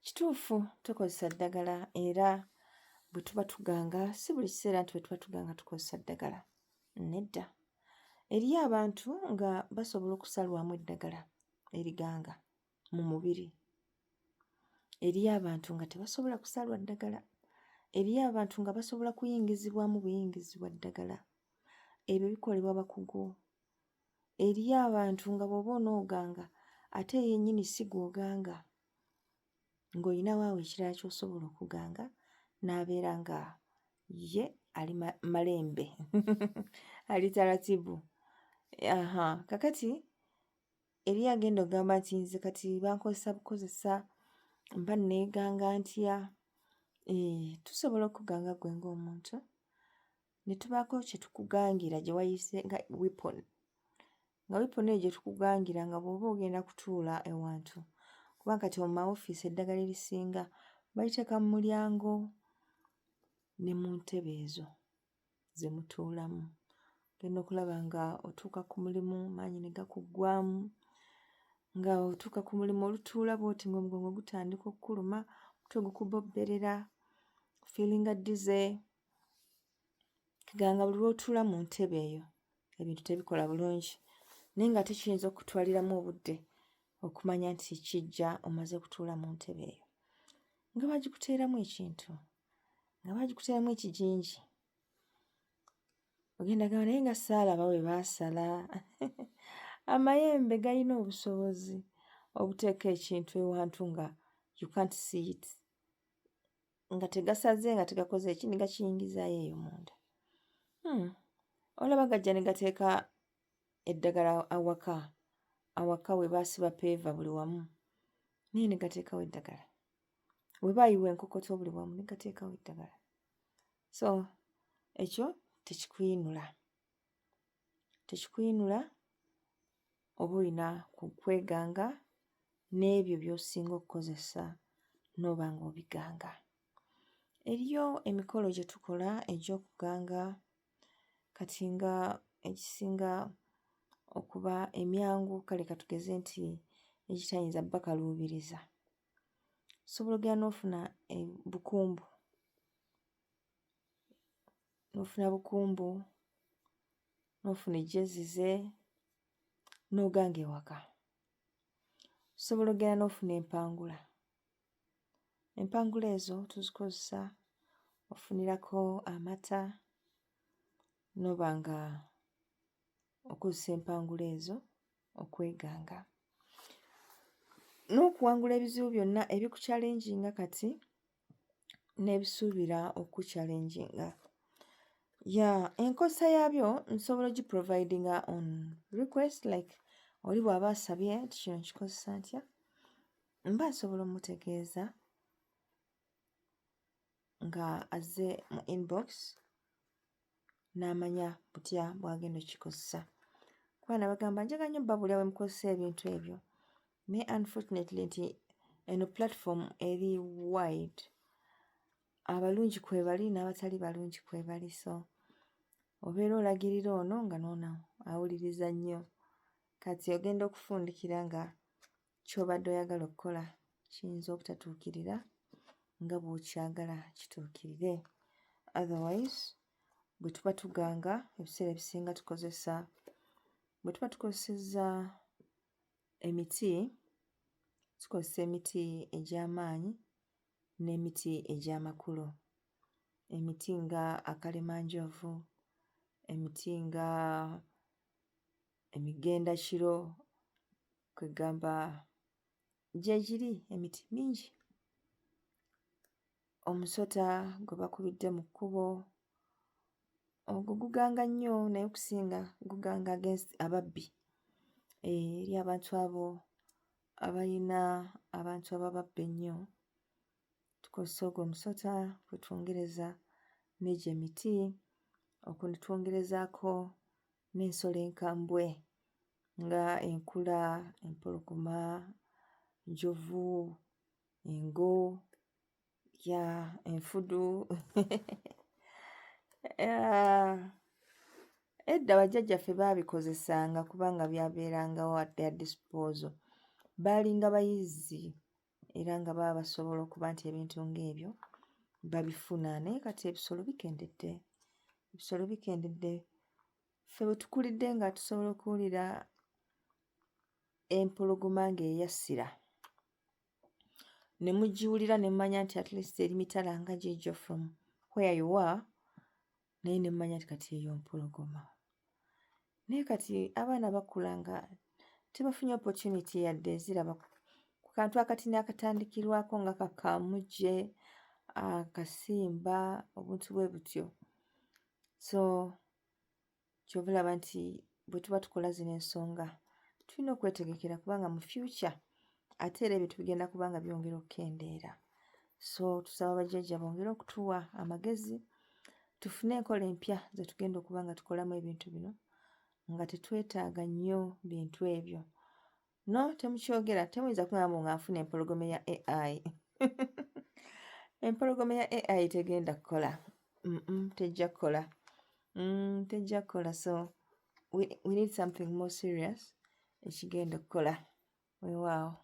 Kituufu tukozesa ddagala era bwe tuba tuganga, si buli kiseera nti bwe tuba tuganga tukozesa ddagala, nedda. Eriyo abantu nga basobola okusalwamu eddagala eriganga mu mubiri. Eriyo abantu nga tebasobola kusalwa ddagala. Eriyo abantu nga basobola kuyingizibwamu buyingizibwa ddagala. Ebyo bikolebwa bakugu. Eriyo abantu nga bw'oba onooganga ate yennyini si gw'oganga, ng'olinawo awo ekirala ky'osobola okuganga n'abeera nga ye ali malembe ali taratibu. Aha, kakati eriyo agenda okugamba nti nze kati bankozesa bukozesa mba nneeganga ntya? Tusobola okukuganga ggwe ng'omuntu ne tubaako kye tukugangira gye wayise nga weapon, nga weapon eyo gye tukugangira nga bw'oba ogenda kutuula ewantu, kuba kati mu mawofiisi eddagala erisinga baliteeka mu mulyango ne mu ntebe ezo ze mutuulamu. Ogenda okulaba nga otuuka ku mulimu maanyi ne gakuggwaamu, nga otuuka ku mulimu olutuula bw'oti ng'omugongo gutandika okkuluma, omutwe gukubobberera, ofeelinga dizzy. Kwegamba nga buli lw'otuula mu ntebe eyo ebintu tebikola bulungi, naye ng'ate kiyinza okukutwaliramu obudde okumanya nti kijja omaze kutuula mu ntebe eyo. Nga bagikuteeramu ekintu, nga bagikuteeramu ekigingi. Ogenda gamba naye nga saalaba we baasala. Amayembe galina obusobozi obuteeka ekintu ewantu nga you can't see it, nga tegasaze nga tegakoze ki ne gakiyingizaayo eyo munda. Olaba gajja ne gateeka eddagala awaka, awaka we baasiba paver buli wamu naye ne gateekawo eddagala. We baayiwa enkokoto buli wamu ne gateekawo eddagala. So ekyo tekikuyinula, tekikuyinula oba olina kweganga n'ebyo by'osinga okukozesa n'oba ng'obiganga. Eriyo emikolo gye tukola egy'okuganga kati nga egisinga okuba emyangu kale ka tugeze nti egitayinza bbakaluubiriza. Osobola oggenda n'ofuna bukumbu, n'ofuna bukumbu, n'ofuna ejjezize n'oganga ewaka. Osobola oggenda n'ofuna empangula. Empangula ezo tuzikozesa ofunirako amata n'oba nga okozesa empangula ezo okweganga. N'okuwangula ebizibu byonna ebikukyalenjinga kati n'ebisuubira okukukyalenjinga. Yeah, enkozesa yaabyo nsobola oggiprovidinga on request, like oli bw'aba asabye nti kino nkikozesa ntya, mba nsobola ommutegeeza nga azze mu inbox n'amanya butya bw'agenda okkikozesa. Kuba nabagamba njagala nnyo obbabuulira bwe mukozesa ebintu ebyo, naye unfortunately nti eno platform eri wide, abalungi kwebali n'abatali balungi kwebali, so obeera olagirira ono nga n'ono awuliriza nnyo. Kati ogenda okufundikira nga ky'obadde oyagala okkola kiyinza obutatuukirira nga bw'okyagala kituukirire. Otherwise bwe tuba tuganga ebiseera ebisinga tukozesa, bwe tuba tukozesezza emiti, tukozesa emiti egy'amaanyi n'emiti egy'amakulu. Emiti nga akalemanjovu, emiti nga emigendakiro, kwe ggamba gye giri emiti mingi. Omusota gwe bakubidde mu kkubo, ogwo guganga nnyo naye okusinga guganga against ababbi. Eri abantu abo abayina abantu abababba ennyo, tukozesa ogwo omusota kwe twongereza n'egyo emiti, okwo ne twongerezaako n'ensolo enkambwe nga enkula, empologoma, enjovu, engo, yeah, enfudu. Edda bajjajjaffe baabikozesanga kubanga byabeerangawo at their disposal. Baalinga bayizzi. Era nga baba basobola okuba nti ebintu ng'ebyo babifuna. Naye kati ebisolo bikendedde, ebisolo bikendedde. Ffe bwe tukulidde nga tusobola okuwulira empologoma ng'eyasira ne mugiwulira ne mumanya nti at least eri mitala nga giigyo from where you are, naye ne mumanya nti kati eyo mpologoma. Naye kati abaana bakula nga tebafunye opportunity yadde eziraba ku kantu akatini akatandikirwako nga kakamujje, akasimba, obuntu bwe butyo. So ky'ova olaba nti bwe tuba tukola zino ensonga tulina okwetegekera, kubanga mu future ate era ebintu bigenda kuba nga byongera okukendeera. So tusaba bajjajja bongere okutuwa amagezi tufune enkola empya ze tugenda okuba nga tukolamu ebintu bino nga tetwetaaga nnyo bintu ebyo. No temukyogera, temuyinza kuŋŋamba mbu nga nfuna empologoma ya AI. Empologoma ya AI tegenda kukola, tejja kukola, tejja kukola. So we need something more serious ekigenda okukola. Weewaawo.